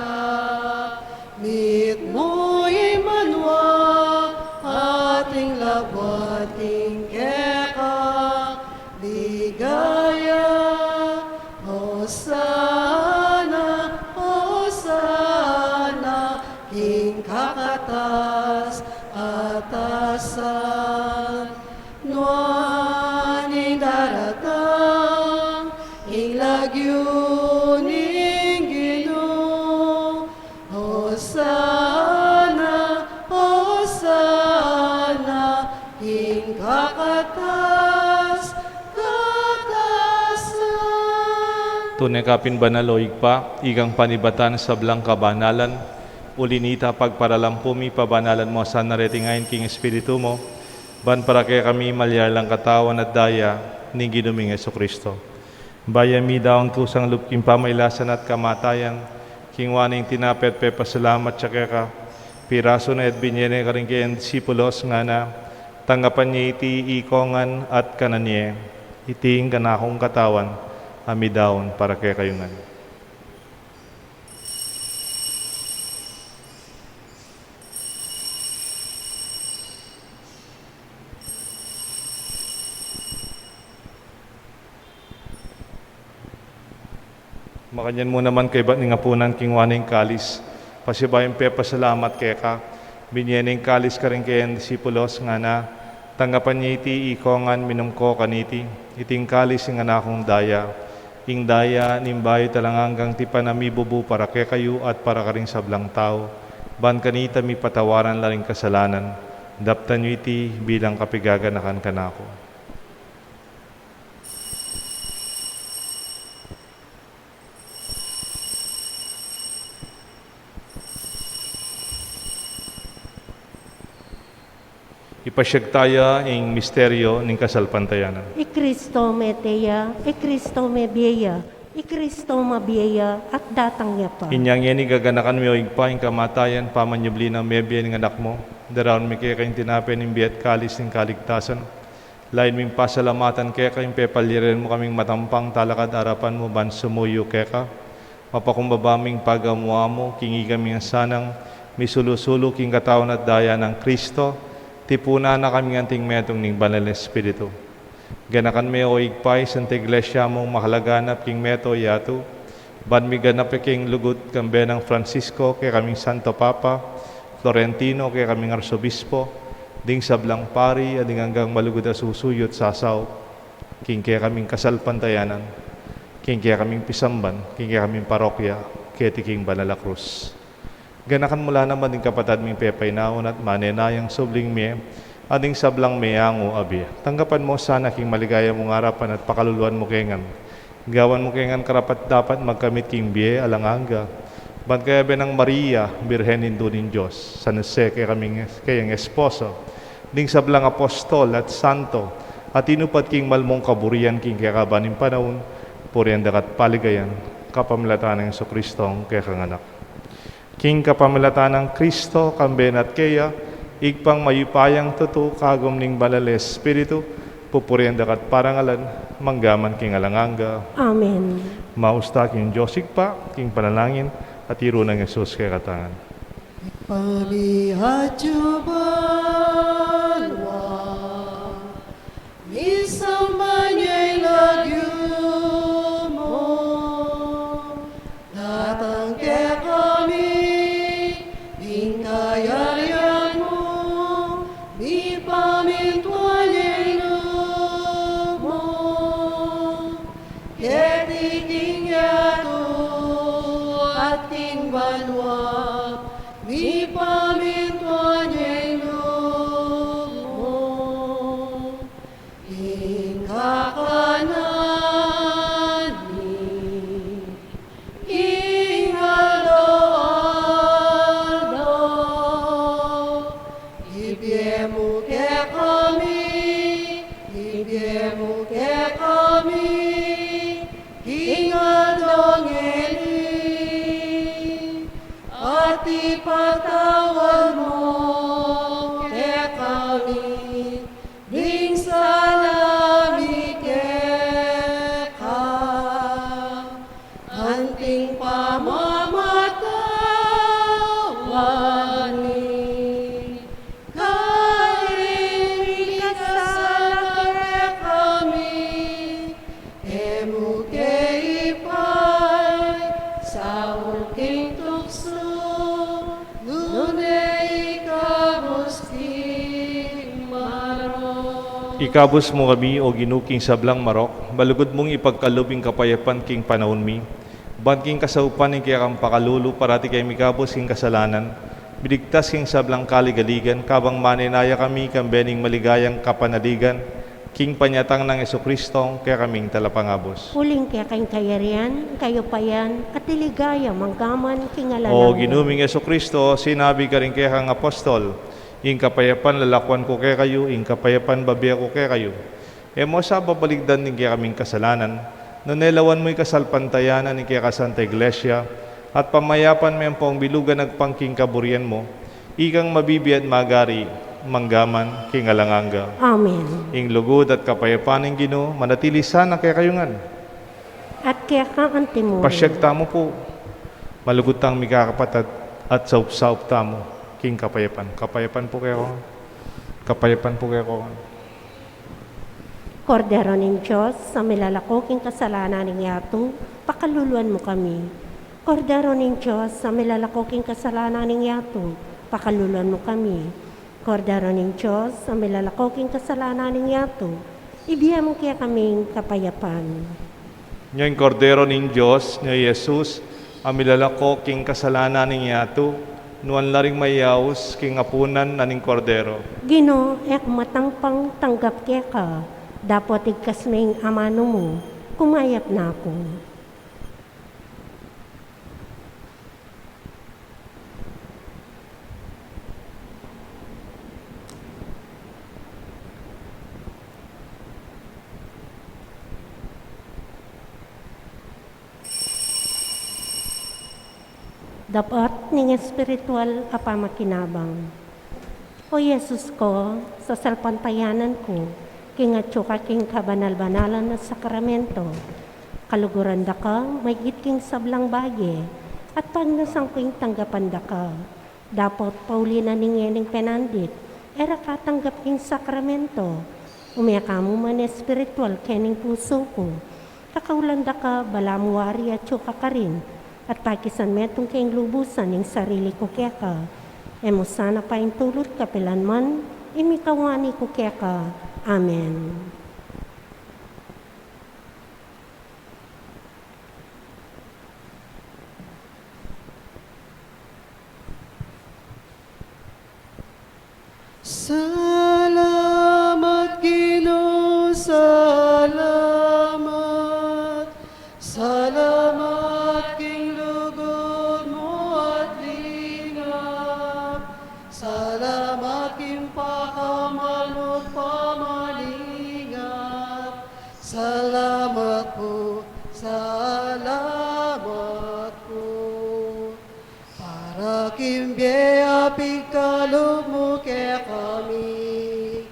Mitmu ing banua at ing labuad king keka ligaya. Hosana, Hosana king kakatas-atasan. Nuan ing daratang king lagyu ning Ginu. Hosana, Hosana king kakatas-atasan. Tune ka pin banal, o Ibpa, ikang panibatan sablang kabanalan. Uli na nita, pagparalampu mi, pabanalan mu sana reting ain king Espiritu mu, ban para kekami malyari lang katawan at daya ning Ginu ming Jesucristo. Bayu mi daun kusang lub king pamailasan at kamatayan, kinua ne ing tinape at pepasalamat ya keka, pirasu ne at binie ne karing keyang disipulos, ngana: Tanggapan ye iti ikongan at kanan ye. Iti ing kanakung katawan a midaun para kekayu ngan. Makanyan mu naman kaybat ning apunan, kinua ne ing kalis, pasibayu pepasalamat keka, binie ne ing kalis karing keyang disipulos, ngana: Tanggapan ye iti ikongan, minum ko kaniti. Iti ing kalis ning kanakung daya, ing daya ning bayu at alang anggang tipan a mibubu para kekayu at para karing sablang tau, ban kanita mipatawaran la ring kasalanan. Daptan yu iti bilang kapiganakan kanaku. Ipasyag taya ing misteryo ning kasalpantayanan. I Kristo mete ya, i Kristo mebie ya, i Kristo mabie ya, at datang ya pa. Inyang ngeni gaganakan mi, o Ibpa, ing kamatayan, pamanyubli nang mebie ning Anak mu, daraun mi keka ing tinape ning bie at kalis ning kaligtasan. Lain ming pasalamatan keka ing pepalyarian mu kaming matampang talakad arapan mu ban sumuyu keka. Mapakumbaba ming pagamu-amu king ikami ngan sanang misulu-sulu king katawan at daya nang Kristo, tipunan na kami ngan anting metung ning Banal a Espiritu. Ganakan me, o Ibpa, ing Santa Iglesia mung makalaganap king mabilug a yatu, ban miganap ya king lugud, kambe nang Francisco, kekaming Santo Papa, Florentino, kekaming Arsobispo, ding sablang pari, at ding anggang malugud a susuyu at sasaup king kekaming kasalpantayanan, king kekaming pisamban, king kekaming parokya, keti king banal a krus. Ganakan mu la naman ding kapatad ming pepainaun at manenayang subling mie, at ding sablang meangu a bie. Tanggapan mu sana king maligaya mung arapan at pakaluluan mu ke ngan. Gawan mu ke ngan karapat-dapat magkamit king bie alang angga, ban kayabe nang Maria, Birhen Indu ning Dios, San Jose, kekaming, keyang esposo, ding sablang apostol at santo, a tinupad king mal mung kaburian king kekaban ning panaun, purian da ka at paligayan, kapamilatan nang Jesucristong kekang Anak. King kapamilatan nang Kristo, kambe na at keya, Ibpang mayupayang tutu, kagum ning Banal a Espiritu, pupurian da ka at parangalan, mangga man king alang angga. Amen. Maus ta king Dios Ibpa, king panalangin, at tiru nang Jesus kekatang ngan. Ibpa mi atsu banua, misamban ya ing lagyu mu, datang kekami ing Mintuan ya ing lub mu, keti king yatu at king banua, mipamintuan ya ing lub mu. Ing kakanan mi king aldo-aldo, ibie mu kekami, ibie mu kekami king aldo ngeni, at ipatawad mu kekami ding sala mi keka, anting pamamatawad mi karing mikasala kekami. E mu ke ipaisaul king tuksu, nune ikabus king marok. Ikabus mu kami, O Ginu, king sablang marok, malugud mung ipagkalub ing kapayapan king panaun mi, ban king kasaupan ning kekang pakalulu, parati keng mikabus king kasalanan, miligtas king sablang kaligaligan, kabang manenaya kami kambe ning maligayang kapanaligan, king panyatang nang Jesucristo, kekaming Talapangabus. Uling keka ing kayarian, kayupayan, at ing ligaya, mangga man king alang angga. O Ginu ming Jesucristo, sinabi karing kekang apostol, ing kapayapan lalakuan ku kekayu, ing kapayapan babie ku kekayu. E mu sa babaligdan ding kekaming kasalanan, nune lawan mu ing kasalpantayanan ning kekang Santa Iglesia, at pamayapan me ampong bilugan agpang king kaburian mu, ikang mabibie at magari, mangga man king alang angga. Amen. Ing lugud at kapayapan ning Ginu, manatili sana kekayu ngan. At keka antimurin. Pasiag tamu pu. Malugud tang mikakapatad at saup-saup tamu king kapayapan. Kapayapan pu kekongan. Kapayapan pu kekongan. Kordero ning Dios, a milalako king kasalanan ning yatu, pakaluluan mu kami. Kordero ning Dios, a milalako king kasalanan ning yatu, pakaluluan mu kami. Kordero ning Dios, a milalako king kasalanan ning yatu, ibie mu kekaming kapayapan. Nya ing Kordero ning Dios, nya i Jesus, a milalako king kasalanan ning yatu, nuan la ring mayaus king apunan na ning Kordero. Ginu, e ku matangpang tanggap keka, dapot igkas me ing amanu mu, kumayap na ku. Dapot ning espiritual a pamakinabang. O Jesus ku, sasalpantayanan ku king atyu ka king kabanal-banalan a sakramento. Kaluguran da ka maigit king sablang bage, at pagnasan ku ing tanggapan da ka. Dapot pauli na ning ngening penandit, e ra ka tanggap king sakramento. Ume ka mu man espiritual kening pusu ku. Kakaulan da ka, balamu wari atyu ka karin, at pakisan metung keng lubusan ing sarili ku keka. E mu sana paintulut kapilan man ing mikawani ku keka. Amen. Salamat, Ginu, salamat. Salamat king lugud mu at lingap. Salamat king pakamal mu pamalingat. Salamat pu, salamat pu. Para king bie a pigkalub mu kekami,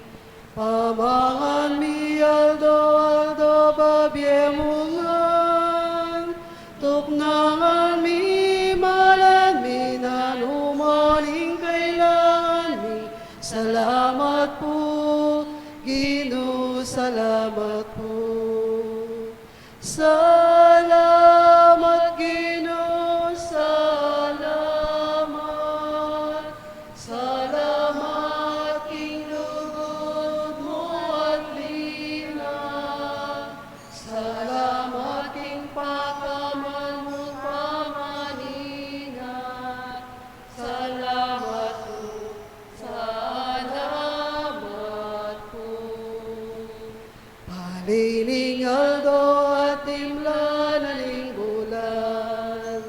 pamangan mi aldo-aldo, babie mu ngan. Tuknangan mi, malan mi, nanu man ing kailangan mi. Salamat pu, Ginu, salamat pu. Salamat, Ginu, salamat. Salamat king lugud Bining aldo at timla na ning bulan,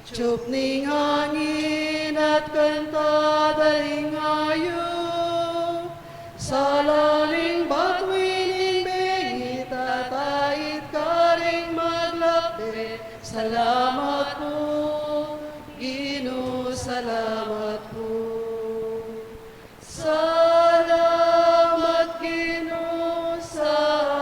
tsup ning angin at kanta da ning ayup, sala ning batuan ning bengi, tatait karing maglakbe. Salamat pu, Ginu, salamat pu. Salamat, Ginu, salamat.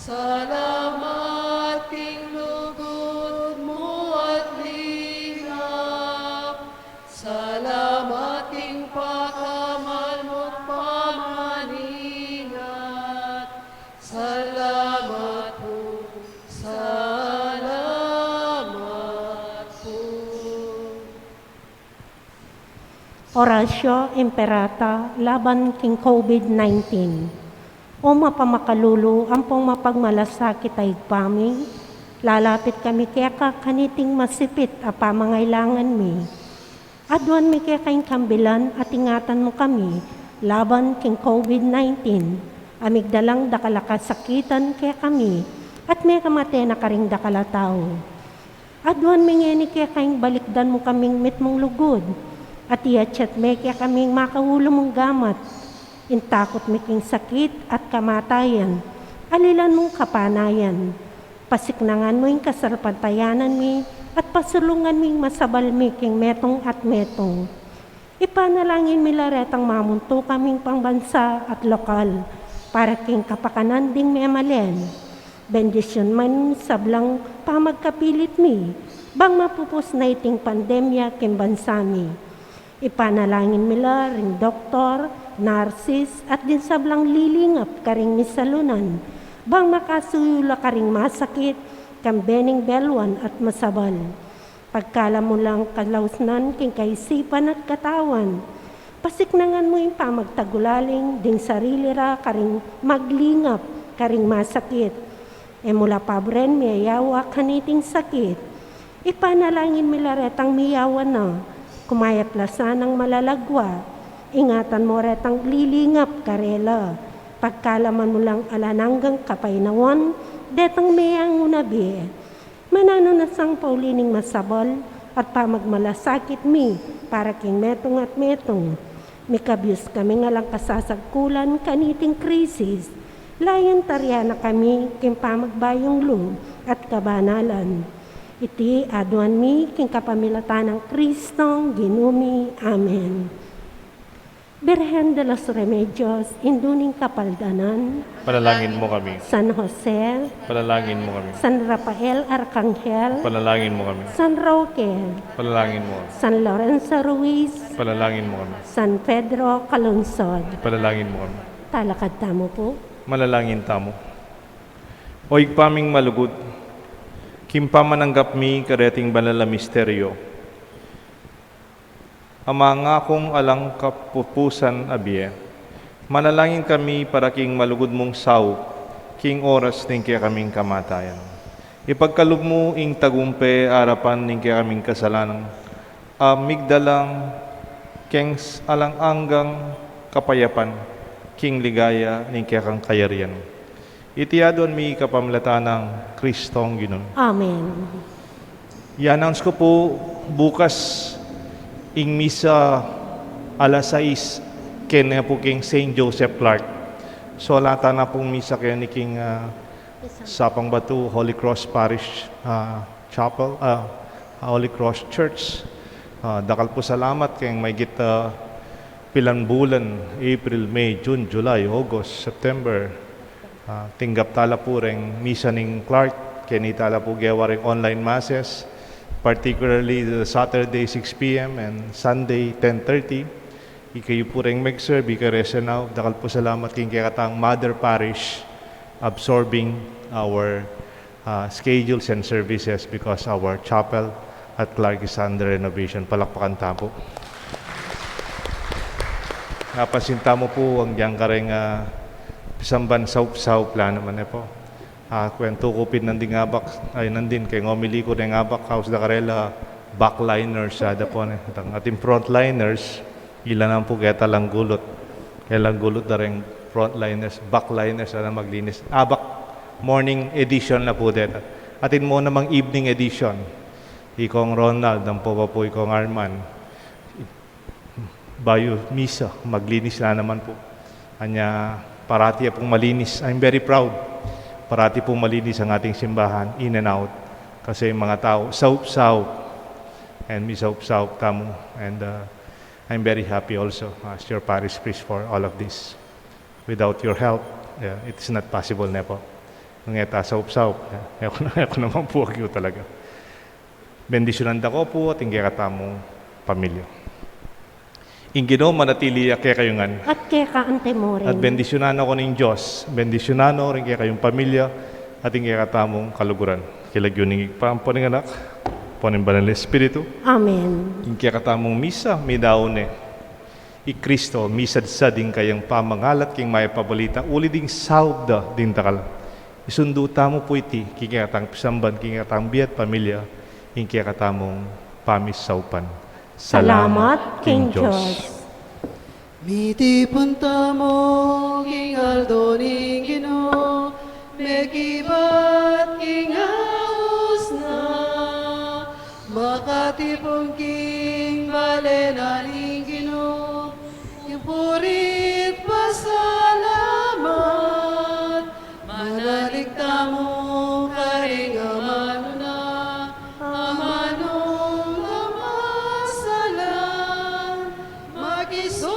Salamat king lugud mu at lingap. Salamat king pakamal mu at pamaningat. Salamat pu, salamat pu. Oratio Imperata laban king COVID nineteen. O mapamakalulu ampong mapagmalasakit a Ibpa mi, lalapit kami keka kaniting masipit a pamangailangan mi. Aduan mi keka ing kambilan at ingatan mu kami laban king COVID nineteen, a migdalang dakal a kasakitan kekami at mekamate na karing dakal a tau. Aduan mi ngeni keka ing balikdan mu kaming mitmung lugud, at iyatyat me kekami ing makaulu mung gamat. Ing takut mi king sakit at kamatayan, alilan mung kapanayan. Pasiknangan mu ing kasalpantayanan mi, at pasulungan mi ing masabal mi king metung at metung. Ipanalangin mi la retang mamuntuk a ming pambansa at lokal para king kapakanan ding memalen. Bendisyun man ing sablang pamagkapilit mi bang mapupus na iting pandemya king bansa mi. Ipanalangin mi la ring doktor, narsis, at ding sablang lilingap karing misalunan bang makasuyu la karing masakit, kambe ning beluan at masabal. Pagkalam mu lang kalausnan king kaisipan at katawan. Pasiknangan mu ing pamagtagulaling ding sarili ra karing maglingap karing masakit. E mu la paburen miyayawa kaniting sakit. Ipanalangin mi la retang miyawa na, kumayap la sanang malalagwa. Ingatan mu retang lilingap karela. Pagkalaman mu lang alang anggang kapaynawan detang meyangu na bie. Mananu na sang pauli ning masabal at pamagmalasakit mi para king metung at metung. Mikabyus kami ngan alang kasasagkulan kaniting krisis. Layun tarian na kami king pamagbayung lub at kabanalan. Iti aduan mi king kapamilatan nang Kristong Ginu mi. Amen. Birhen de los Remedios, Indu ning Kapaldanan. Panalangin mu kami. San Jose. Panalangin mu kami. San Rafael Arcangel. Panalangin mu kami. San Roque. Panalangin mu kami. San Lorenzo Ruiz. Panalangin mu kami. San Pedro Calungsod. Panalangin mu kami. Talakad tamu pu. Manalangin tamu. O Ibpa ming malugud, king pamananggap mi kareting banal a misteryo, a mangakung alang kapupusan a bie, manalangin kami para king malugud mung saup king oras ning kekaming kamatayan. Ipagkalub mu ing tagumpe arapan ning kekaming kasalanan, a migdalang keng s-, alang anggang kapayapan king ligaya ning kekang kayarian. Iti aduan mi kapamilatan nang Kristong Ginu mi. Amen. I-announce ku pu, bukas ing misa alas sais, kene pu king Saint Joseph Clark. So, lata na pung misa keni king, ah, Sapang Batu Holy Cross Parish, ah, Chapel, ah, Holy Cross Church. Ah, dakal pu salamat keng maigit, ah, pilan bulan, April, May, June, July, August, September. Ah, tinggap tala pu reng misa ning Clark, keni tala pu gewa reng online masses, particularly the Saturday six p m and Sunday ten thirty. Ikayu pu reng mag-serve, ika resen na, dakal pu salamat king kekatang mother parish absorbing our, ah, schedules and services because our chapel at Clark is under renovation. Palakpakan ta pu. Napansin tamu pu, agyang kareng, ah, pisamban saup-saup la naman e pu. Ah, kwentu ku pin nandin ing abak, ay, nandin keng homily ku neng abak, aus da karela backliners, ada pu ne. Ating frontliners, ila naman pu keta lang gulut. Keta lang gulut da reng frontliners, backliners, ala maglinis. Abak morning edition na pu deta. Atin mu namang evening edition. Ikong Ronald, ampo pa pu Ikong Arman. Bayu misa, maglinis na naman pu. Anya, parati pung malinis. I'm very proud. Parati pung malinis ang ating simbahan, in and out. Kasi mga tau, saup-saup. And mi saup-saup tamu. And uh, I'm very happy also as your parish priest for all of this. Without your help, yeah, it is not possible, ne pu. Nung e ta saup-saup, yeah, e ku na, e ku naman pu agyu talaga. Bendisyunan da ko pu at ing kekatamung pamilya. Ing Ginu manatili ya kekayu ngan. At keka anti mu rin. At bendisyunan no ko ning Dios, bendisyunan no ring kekayung pamilya, at ing kekatamung kaluguran. King lagyu ning Ibpa, ampo ning Anak, ampo ning Banal Espiritu. Amen. Ing kekatamung misa, midaun ne. I Kristo, misadsad ing kayang pamangalat king mayap a balita, uli ding saup da ding dakal. Isundu tamu pu iti, king kekatang pisamban, king kekatang bie at pamilya, ing kekatamung pamisaupan. Salamat king Dios. Mitipun tamu king aldo ning Ginu, mekibat king aus na, makatipun king bale na ning Ginu, king puri't pasalamat, manalig tamu karing amanu na, amanung mamasalan, makisu